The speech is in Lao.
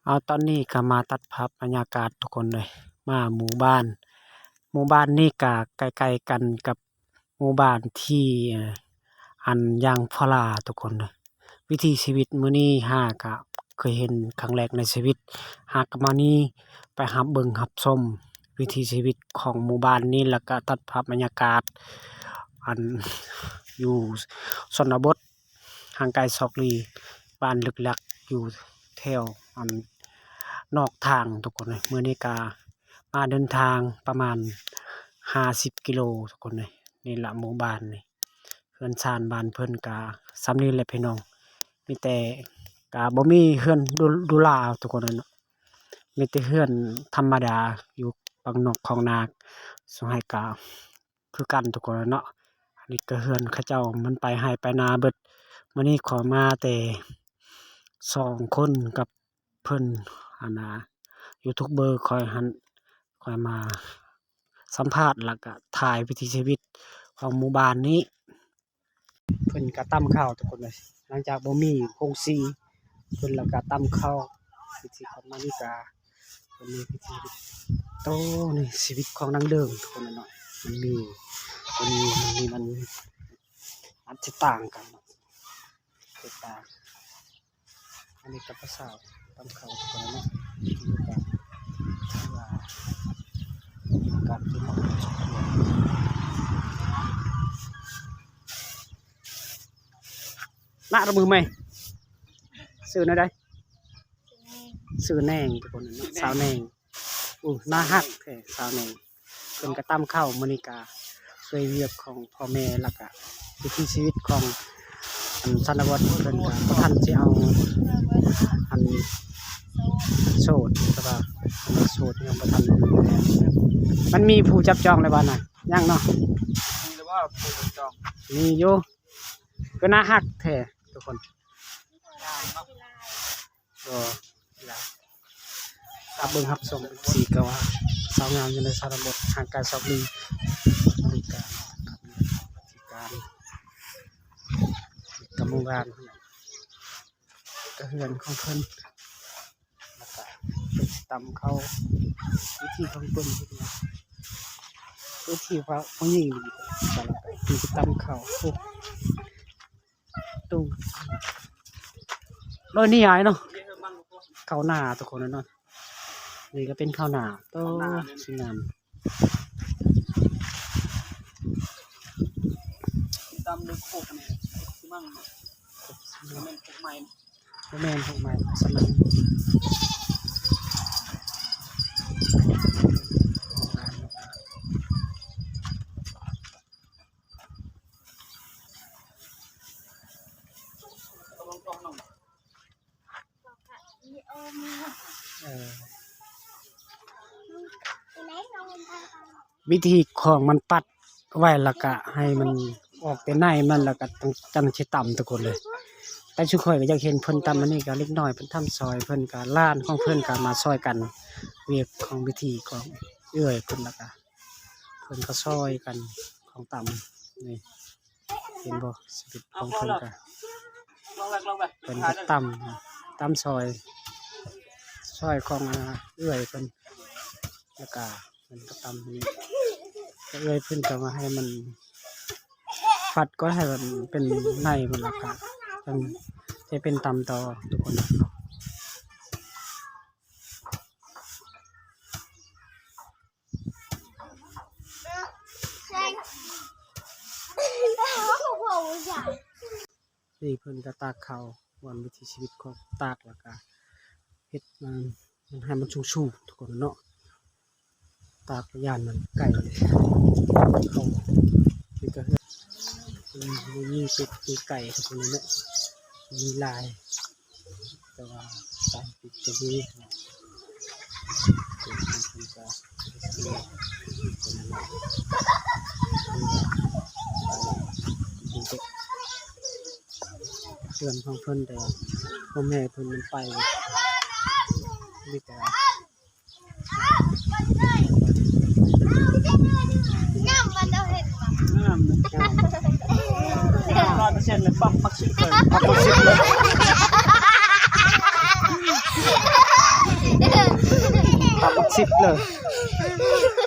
ເອົາ ຕອນນີ້ກໍມາຕັດພາບບັນຍາກາດທຸກຄົນເອີຍ ມາໝູ່ບ້ານ. ໝູ່ບ້ານນີ້ກໍໃກ້ໆກັນກັບໝູ່ບ້ານທີ່ ອັນ ຢາງພາລາທຸກຄົນເອີຍ. ວິຖີຊີວິດມື້ນີ້ຫາກະເຄີຍເຫັນຄັ້ງແລກໃນຊີວິດ, ຫາກະມານີ້ໄປຮັບເບິ່ງຮັບຊົມວິຖີຊີວິດຂອງໝູ່ບ້ານນີ້ ແລ້ວກະຕັດພາບບັນຍາກາດ ອັນ ຢູ່ຊົນນະບົດ ຫ່າງໄກສອກຫຼີ ບ້ານລຶກລັກ ຢູ່ແຖວ ອັນ ນອກທາງທຸກຄົນເອີຍ. ມື້ນີ້ກະມາເດີນທາງປະມານຫ້າສິບກິໂລທຸກຄົນເອີຍ. ນີ້ລະໝູ່ບ້ານນີ້ ເຮືອນຊານບ້ານເພິ່ນກະສ່ຳນີ້ແຫຼະພີ່ນ້ອງ, ມີແຕ່ ກະບໍ່ມີເຮືອນຫຼູຫຼາທຸກຄົນເອີຍເນາະ, ມີແຕ່ເຮືອນທຳມະດາຢູ່ປາກນອກຄອກນາ ສ່ວນໃຫຍ່ກະ ຄືກັນທຸກຄົນເນາະ. ອັນນີ້ກໍເຮືອນເຂົາເຈົ້າ ມັນໄປໄຮ່ໄປນາເບິດ. ມື້ນີ້ຂ້ອຍມາແຕ່ສອງຄົນກັບເພິ່ນ ອັນນາ ຢູທູບເບີຂ້ອຍຫັ້ນ, ຂ້ອຍມາສຳພາດ ແລ້ວກະຖ່າຍວິຖີຊີວິດຂອງໝູ່ບ້ານນີ້. ເພິ່ນກະຕຳເຂົ້າທຸກຄົນເອີຍ, ຫຼັງຈາກບໍ່ມີໂຮງສີ ເພິ່ນລະກະຕຳເຂົ້າ. ວິຖີຂອງມາລິກາ ເພິ່ນມີວິຖີຊີວິດ ໂຕ ນີ້ຊີວິດຂອງດັ່ງເດີມທຸກຄົນເນາະ. ມັນມີ ມັນມີ ມັນມີ ມັນ ມັນຊິຕ່າງກັນເນາະ ແຕກຕ່າງ. ອັນນີ້ກໍປາສາວຕຳເຂົ້າທຸກຄົນເນາະ. ນະ ລະມືໃໝ່ ຊື່ແນວໃດ? ຊື່ແນງ ທຸກຄົນເນາະ ສາວແນງ. ໂອ້ ໜ້າຮັກແທ້ສາວແນງ. ເພິ່ນກໍຕຳເຂົ້າ ມື້ນີ້ກໍຊ່ວຍວຽກຂອງພໍ່ແມ່ ແລ້ວກໍວິຖີຊີວິດຂອງ ອັນ ຊົນນະບົດ. ເພິ່ນກໍບໍ່ທັນຊິເອົາ ອັນ ໂສດ ແຕ່ວ່າໂສດຍັງບໍ່ທັນ ມັນມີຜູ້ຈັບຈອງແລ້ວບໍ່ນະ? ຍັງເນາະ ມີແລ້ວບໍ່ຜູ້ຈັບຈອງ? ມີຢູ່. ກໍໜ້າຮັກແທ້ທຸກຄົນ. ກໍ ຮັບເບິ່ງຮັບຊົມ ເອັຟຊີ ກໍວ່າສາວງາມຢູ່ໃນຊົນນະບົດ ຫ່າງໄກສອກຫຼີ ບໍລິການ ການ ການ ການ ການເຮືອນຂອງເພິ່ນ ແລ້ວກະເພິ່ນຊິຕຳເຂົ້າ ວິທີຂອງເພິ່ນເຮັດຫຍັງ ວິທີວ່າຜູ້ຍິງນີ້ ກະລະກະຊິຕຳເຂົ້າ. ໂອ້ ຕູ້ ໂດຍນີ້ອາຍເນາະ ເຂົ້ານາທຸກຄົນເນາະ. ນີ້ກໍເປັນເຂົ້ານາ ໂຕ ເຂົ້ານາເລີຍ ສວຍງາມ. ຕຳເລີຍໂຄກນີ້ ໂຄກຊິມັງ ບໍ່ແມ່ນໂຄກໃໝ່ ບໍ່ແມ່ນໂຄກໃໝ່ ສະມັງ. ເອີ ວິທີຂອງມັນປັດໄວ້ ແລ້ວກະໃຫ້ມັນອອກແຕ່ໃນມັນ ແລ້ວກະຈັ່ງຊິຕຳທຸກຄົນເລີຍ. ແຕ່ຊຸມຂ້ອຍກໍຢາກເຫັນເພິ່ນຕຳ ອັນນີ້ກໍເລັກນ້ອຍເພິ່ນທຳຊອຍ ເພິ່ນກໍ ຫຼານຂອງເພິ່ນກໍມາຊ່ອຍກັນ ວຽກຂອງວິທີຂອງເອື້ອຍເພິ່ນ ແລ້ວກະ ເພິ່ນກໍຊ່ອຍກັນຂອງຕຳນີ້ ເຫັນບໍ່? ຊີວິດຂອງເພິ່ນກະ ເພິ່ນກໍຕຳ ຕຳຊອຍ ຊອຍຂອງ ອາ ເອື້ອຍເພິ່ນ ແລ້ວກະເພິ່ນກໍຕຳນີ້ ແລ້ວເອື້ອຍເພິ່ນກໍມາໃຫ້ມັນຟັດກ່ອນ ໃຫ້ມັນເປັນໃນພຸ້ນ ແລ້ວກະຈັ່ງຊິເປັນຕຳຕໍ່ທຸກຄົນ. ນີ້ເພິ່ນກໍຕາກເຂົ້າ ບ່ອນວິຖີຊີວິດຂອງຕາກ ແລ້ວກໍເຮັດມັນໃຫ້ມັນສູງໆ ທຸກຄົນເນາະ. ຕາກຢ້ານມັນໄກ່ເຂົ້າ ນີ້ກໍເຮັດ ມັນມີເປັດມີໄກ່ ທຸກຄົນເນາະ ມີຫຼາຍ. ແຕ່ວ່າສາຍປິດກໍມີ ເຮືອນຂອງເພິ່ນ ແຕ່ວ່າພໍ່ແມ່ເພິ່ນມັນໄປ ມີແຕ່ ງາມ ງາມ ງາມ ຮ້ອຍເປີເຊັນເລີຍ ປັບປັກຊິບເລີຍ ປັບປັກຊິບເລີຍ. ຕິດເລີຍ.